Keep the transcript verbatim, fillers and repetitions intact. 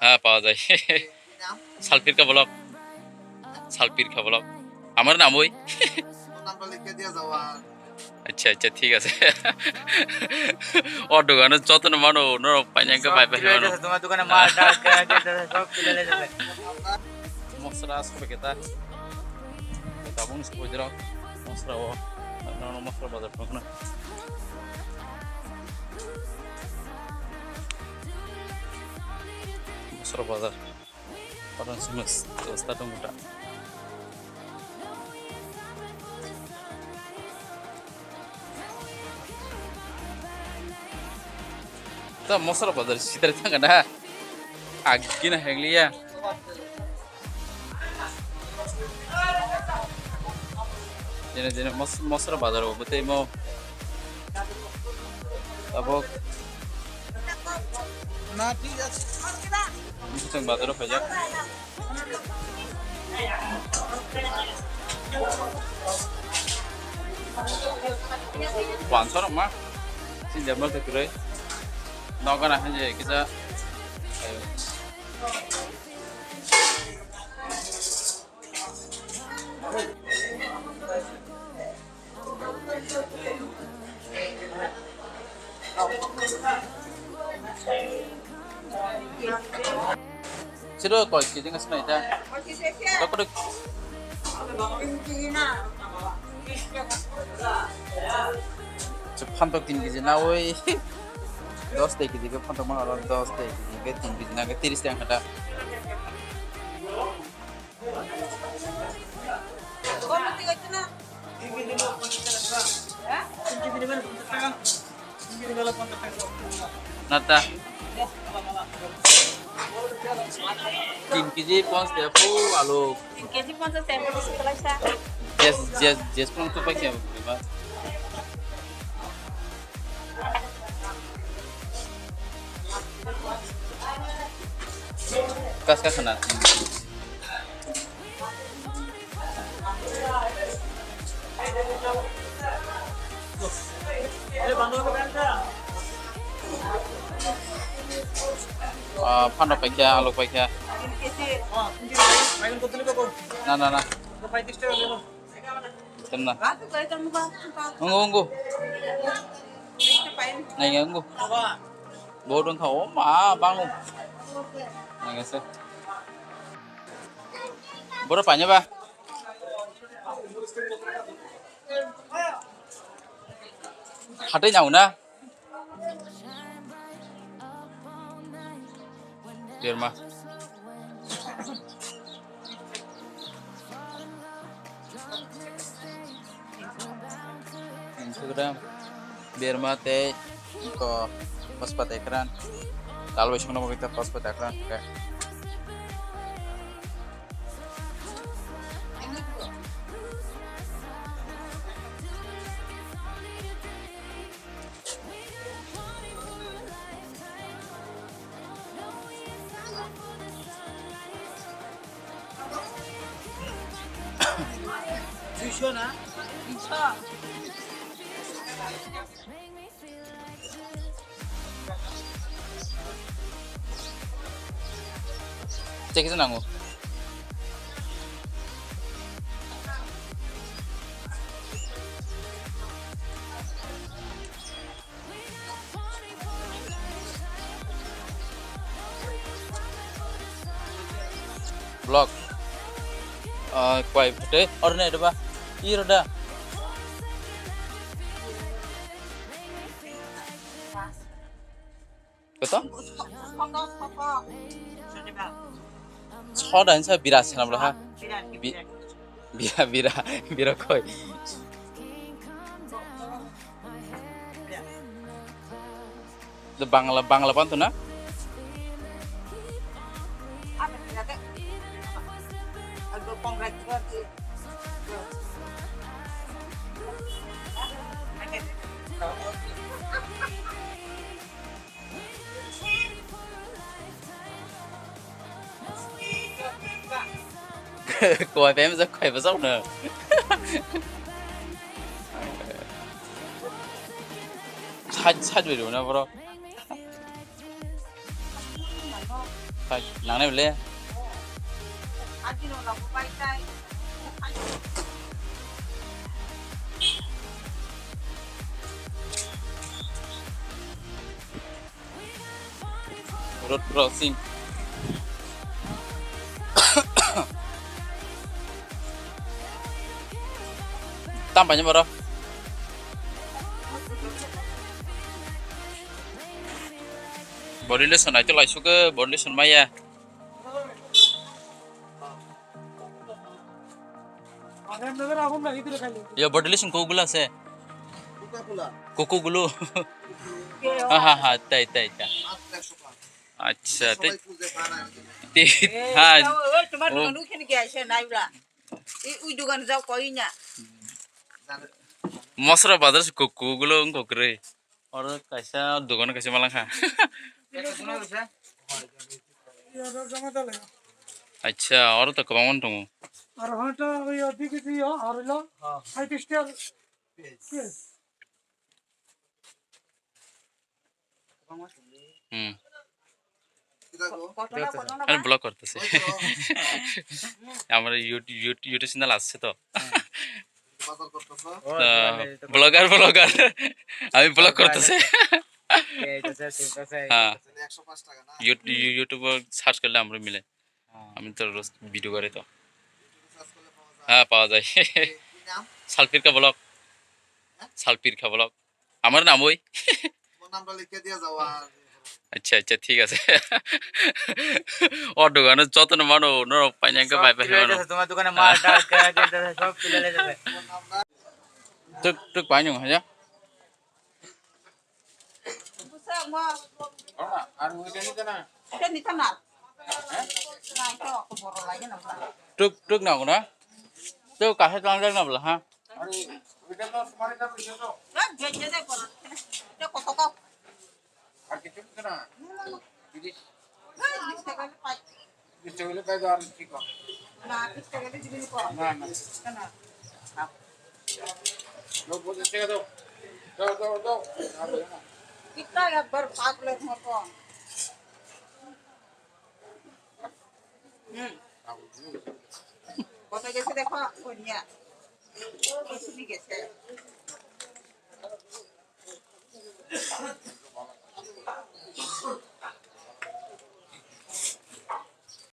হ্যাঁ, পাওয়া যায়। সালপিরকা ব্লক। সালপিরকা ব্লক। আমার নাম ওই। আচ্ছা, আচ্ছা, ঠিক আছে। O dogano jotono mano, norok painai hwnkhe bai bai mano. তোমার দোকানে মাল টাল কেনা যেতে সব তুলে নিয়ে যাবে। Mosra sobe keta. Tabung sobe jero. Mosra o. Nono mosra bazar tongkhna. Mosra bazar. Koron simi s-, s-, statung buta. Ta mosra bazar sitar thangana. Agina hengliya. Jene jene mos-, mosra bazar o bwtwi mo. Tabuk. Na, thik ache. Bwswng bazar o phaijak. Wansa rok ma. Sinja mal te kwrwi. Nokana hinje kisa. Siro koi kiji ngas nai ta. Dokoro. Phantok tin kiji na oi. Dos tei kiji ke phantok ma oro dos tei kiji ke tin kiji na ke tiris tei ang kata. Nata. Tin kiji ponchas tei pu alu. Tin kiji ponchas tei pu alu. Jes, jes, jes pon tu pakai apa? Kas kas na. Ah, phanrok paikha, alok paikha. Na, na, na. Temna. Ungu, ungu. Nai, ungu. Bo dong kha, o ma, bangu. Nai, se. Boro paina ba? Hatai nang na? Berma. Instagram. Berma tei ko paspat ekran. Talbai songno mo kita paspat ekran. Oke. Duisho na? Duisho. Tei kisa nango. Vlog. Ah, kwai photo. Or ne, ito ba? Iro da. Koto? Soda hinsa bira sanam laha. Bi-, bira, bira, bira koi. Bangla, Bangla panto na? Koi pem jak koi bajak no. Side, side video na bro. Nangnai bole. Road crossing. Tam paina boro. Body lotion ai to lai suke, body lotion maya. Yo, body lotion kokugulu ase? Coca-Cola. Kokugulu. Ha, ha, ha, tai, tai, tai. Acha, tai. Te, ha. Ei, তোমার দোকান ওখানে গিয়ে আসে, নাই ওরা। এই, ওই দোকানে যাও, কই না। Mosra bazar se kokugulu kokre. Oro kaisa dogan kaisa malangkha. Acha, oro to kwbangma tongo. Ar hono to oi odi kiti yo, ar lo. Five star. Yes. Hmm. Ani vlog করতেছে। আমার ইউট-, ইউট-, YouTube channel আছে তো। Vlogger, vlogger। আমি vlog করতেছে। হ্যাঁ। ইউট-, ইউ-, YouTube search করলে আমরা মিলে। আমি তো রোজ ভিডিও করে তো। হ্যাঁ, পাওয়া যায়। সালপিরকা vlog। সালপিরকা vlog। আমার নাম ওই। তোমার নামটা লিখে দিয়ে যাও আর। আচ্ছা, আচ্ছা, ঠিক আছে। ও দোকানে যত না মানো, ওনারা পাইনি একটা সব ভাই পাই কিনে মানো। হইতেছে, তোমার দোকানে মাল টাল কিনে দিতেছে, সব কিনে নিতেছে। টুক, টুক পাইনি, হ্যাঁ? আর ওইটা নিতে না। এটা নিতাম না। না, এটা অত বড় লাগে না। টুক, টুক না, না? তো কাছে টান না বলা, হ্যাঁ? আরে, ওইটা তো তোমার এটা বুঝে তো। না, ভেজে দে বড়। এটা কত কাপ? আর কিছু নিতে না। না, না, না। তিরিশ। না, বিশ টাকা হলে পাই। বিশ টাকা হলে পাই তো আর কি কম? না, বিশ টাকা হলে দিবি কম। না, না। কেন? দাও, পঞ্চাশ টাকা দাও। দাও, দাও, দাও। আর দেবে না। কিতা একবার পাগলের মতন। হুম। কত গেছে দেখো, কনিয়া। কত গেছে?